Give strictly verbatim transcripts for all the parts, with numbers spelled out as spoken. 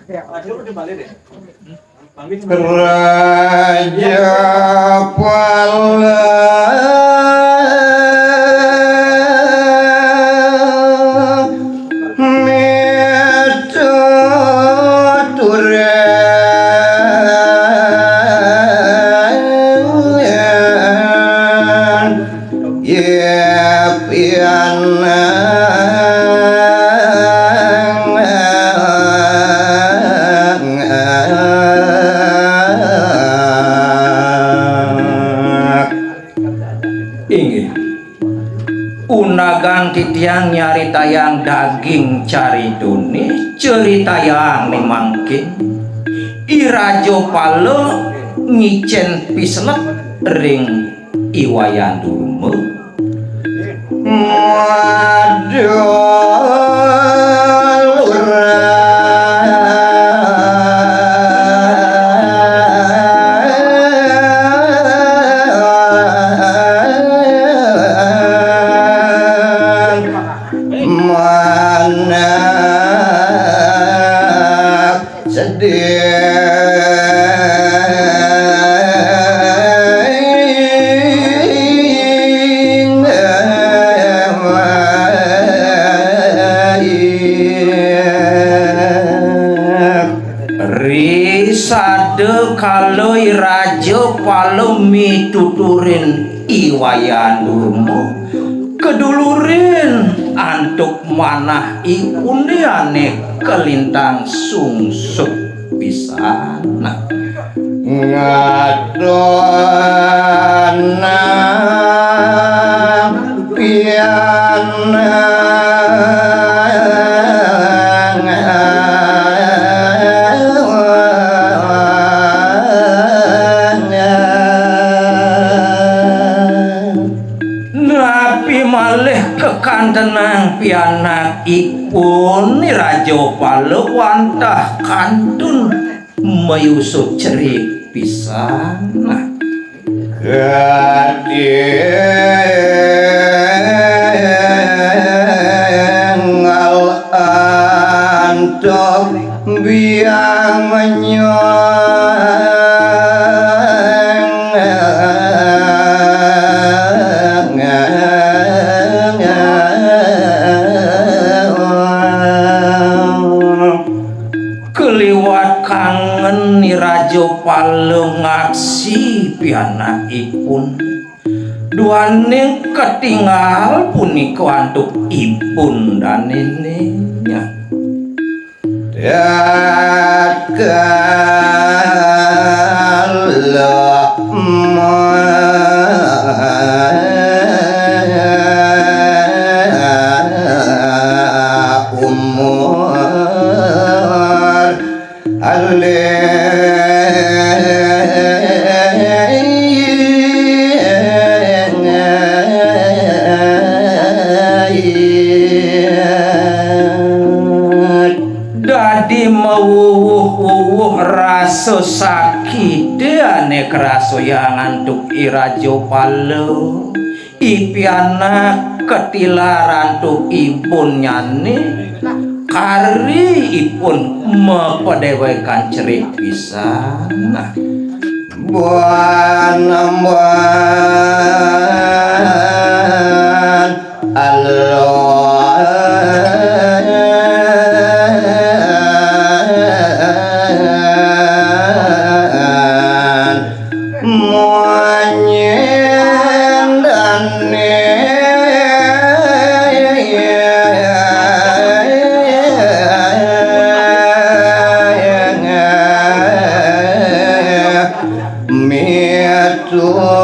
Raja Pala mituturan ya pianak. Inggih. Unagan titiang nyaritayang daging caritune, caritayang mangkin. I Raja Pala ngicen pislek ring I Wayan Durma. Madulura. Manah sedih. Ri sada kala I Raja Pala mituturin I Wayan Durma, kedulurin antuk manah ipun dane kalintang sungsut pisan. Nah, ngadonang pianak. Napi malih kakantenang pianakipun I Raja Pala wantah kantun mayusud cerik pisan. Nah, katingal antuk biang nyuang. Kaliwat kangen I Raja Pala ngaksi pianakipun. Duaning katingal punika antuk ibun danene. Tatkala umur alih. Dadi mawuwuh-wuwuh rasa sakite ane karasayang antuk I Raja Pala. I pianak katilar antuk ibunnyane, kari ipun mapadewekan cerik pisan. Nah, buan amban alon munyin dane. Mituturi.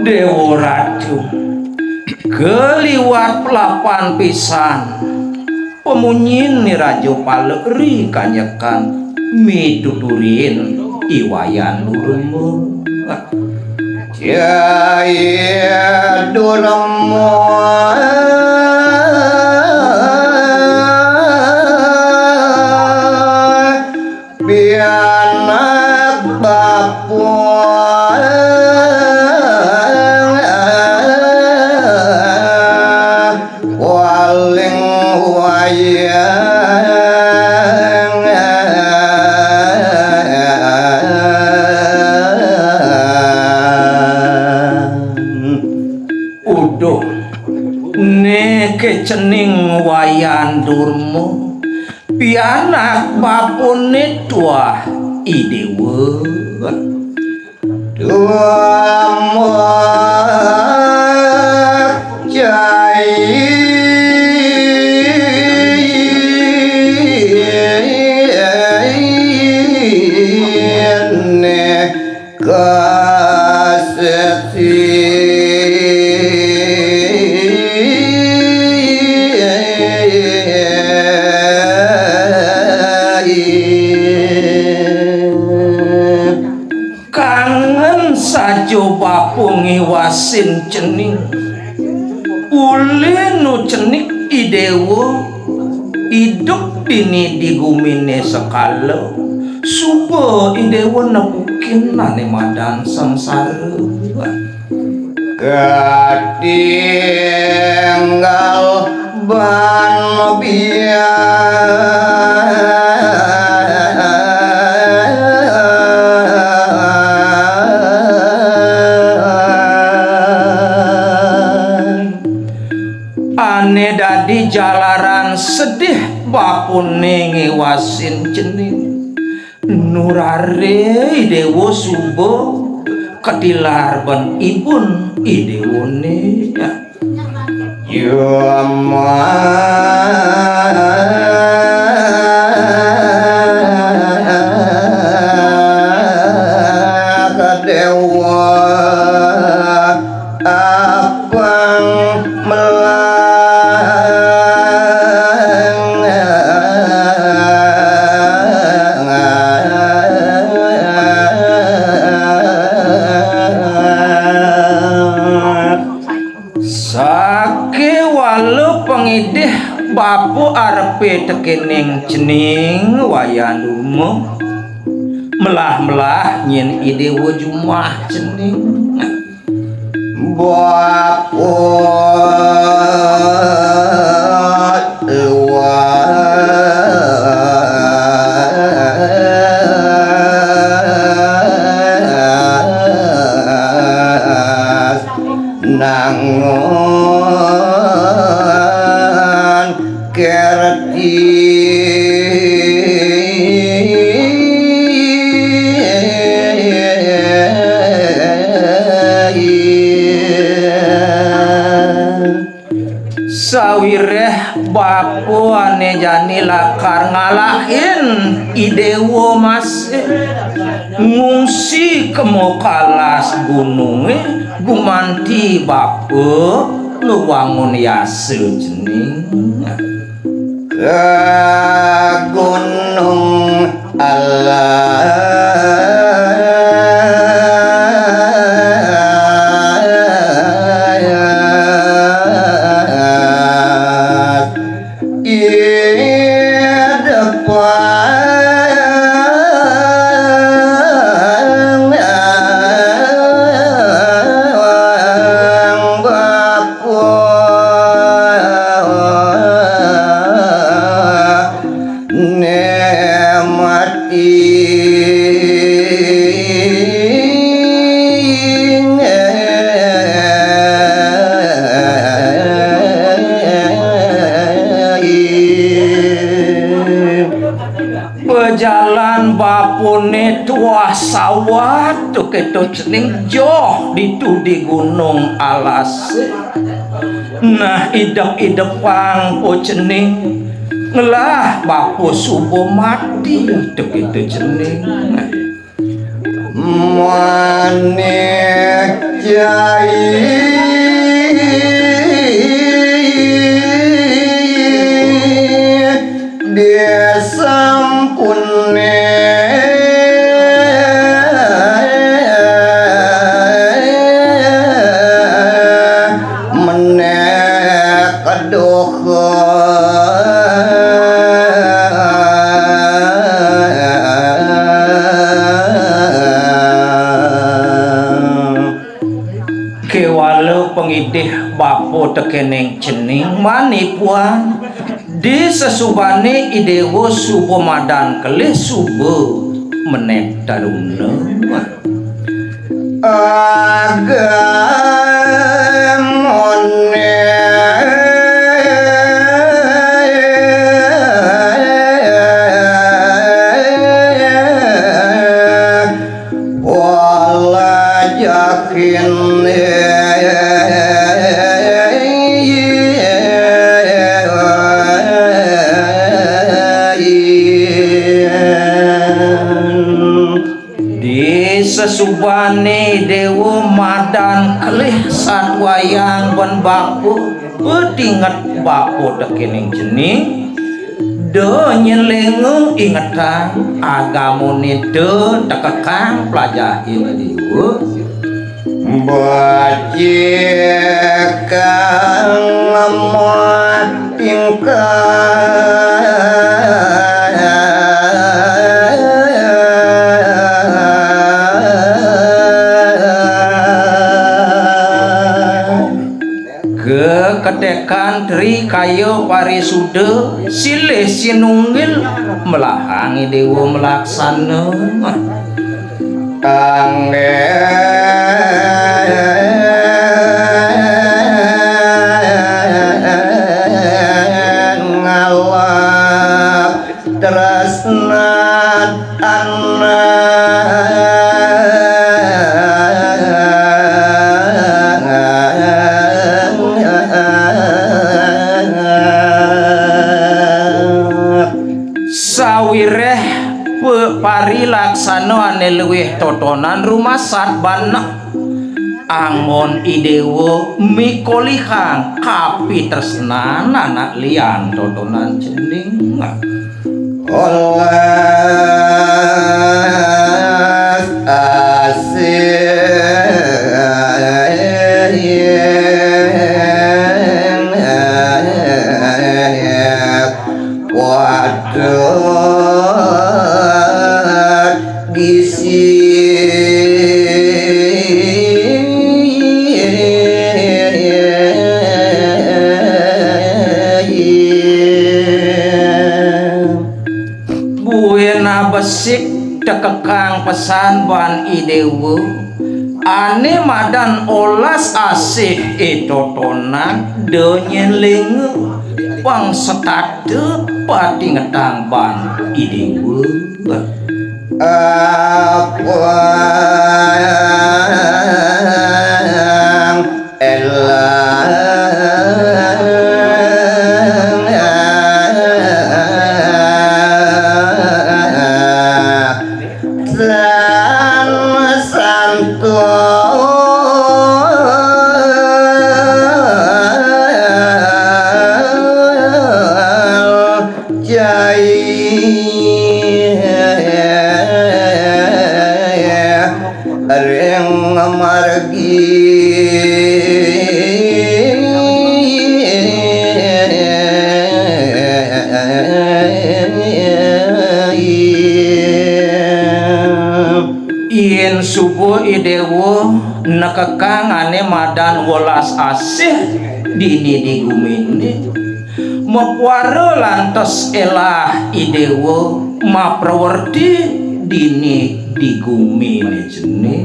Dewa Ratu, kaliwat pelapan pisan pamunyin I Raja Pala ri kanyekan mituturin I Wayan Durma. Jaya Durma. Biar Anak bapa waling wayang. Uduh, né ké cening Wayan Durma, pianak bapané tuah I Déwa. Tuah cai né kasesi. Kangen saja bapa ngiwasin cening. Uli nu cenik I Déwa idup dini di guminé sekala, suba I Déwa nepukin ané madan sangsara. Katinggal ban biang. Ané dadi jalaran sedih bapané ngiwasin cening. Nuraré I Déwa suba katilar ban ibun I Déwané. Yuma Déwa apang melah. Sakéwala pangidih bapa arepé tekéning cening Wayan Durma, melah-melah nyén I Déwa jumah cening. Bapa luas nangun kerti. Sawiréh bapa ané jani lakar ngalahin I Déwa masih, ngungsi ka mokalas gunungé gumanti bapa ngwangun yasa cening. Ka gunung alas idepang bapa. Né mati. Bejalan bapané tuah sawat, to kéto cening joh ditu di gunung alasé. Nah, idep-idepang po cening. Ngelah bapa suba mati, to kéto cening. Manik jai disampuné menék doha. Pangidih bapa tekening cening manipuan. Di sesubané I Déwa suba madan kelih suba menék taruna. Agamané. Wala jakin. Di sesubané Déwa madan kelih satwayang ban bapa, petinget bapa tekening cening, da nyelenga ingetang agamané da tekekang plajahin Déwa. Bajikang lemah tingkah. Keketekan Tri Kaya Parisuda silih sinunggil melahang I Déwa malaksana. Kanggé ngalap tresna anak. Sawiréh pa-, parilaksana ané luih totonan rumasat baneh. Anggon I Déwa mikolihang kapitresnan anak lian totonan cening. Olas asih. Waduh, gisi. Buin abesik tekekang pesan ban I Déwa. Ané madan olas asih i totonan da nyelenga pang setata patingetang ban I Déwa. Apa elang Tan santul jai ring margi. Yén suba I Déwa nekekang ané madan welas asih dini di guminé, mapuara lantas élah I Déwa maprawerti dini di guminé cening.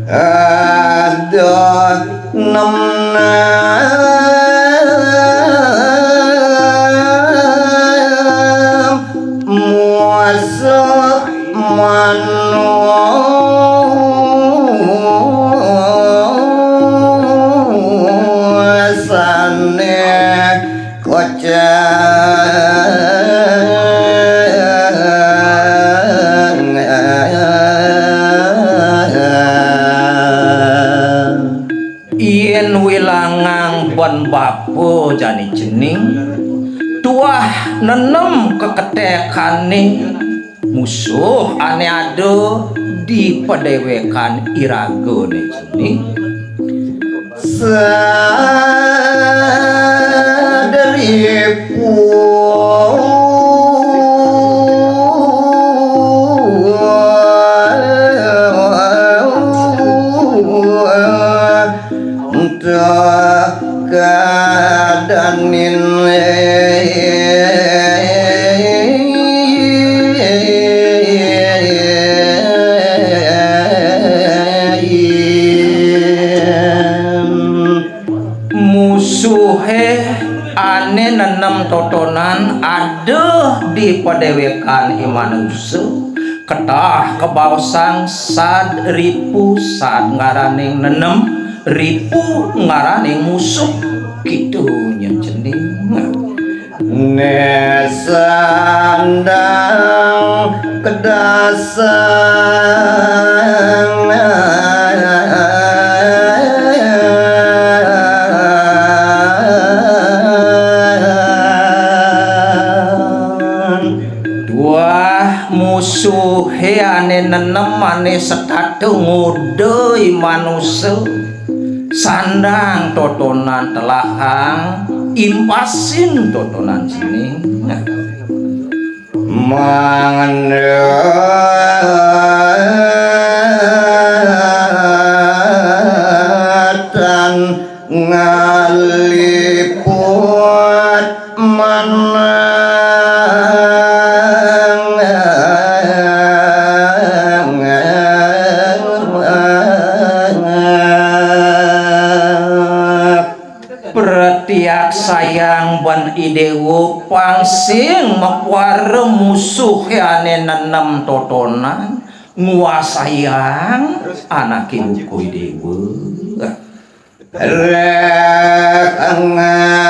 Aduh, nem-nem musuh manusané kocang. Yén wilangang ban bapa jani cening, tuah nenem keketékané musuh ané ada di padéwékan iragané cening. Sadripu Déwékan i manusa, ketah kabaosang sad ripu, sad ngaraning nenem, ripu ngaraning musuh, kitu nyen cening. Né sandang kedasang. Duah musuhé ané nenem, ané setata ngoda i manusa, sandang totonan, telahang, impasin totonan cening. Mangda tan ngaliput manah. Pratiaksayang bén i déwa, pang sing mapuara musuhé ané nenem totonan, nguasayang anaké buka i déwa. Rék ngawinang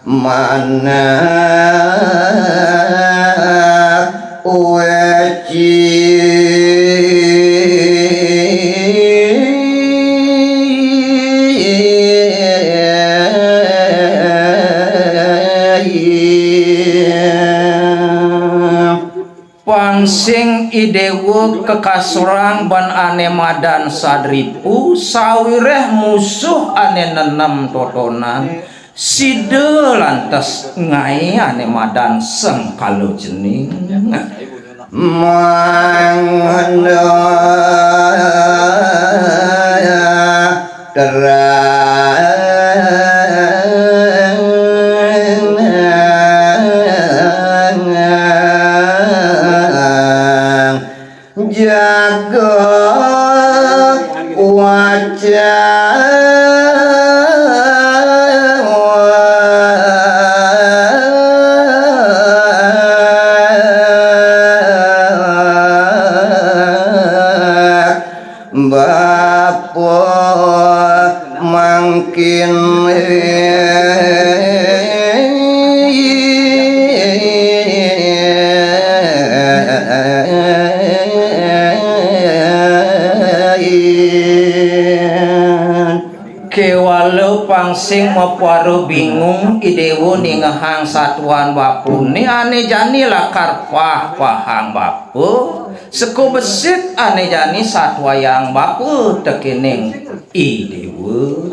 manah wéci. Pang sing i déwa kakasurang bén ané madan sad ripu, sawiréh musuh ané nenem totonan, sida lantas ngaé ané madan sengkala cening. Mangda terang jaga waca. Bapa mangkin. Kéwala pang sing mapuara bingung i déwa ningehang satuan bapané ané jani lakar pah-pahang bapa, seka besit ané jani satuayang bapa tekéning i déwa.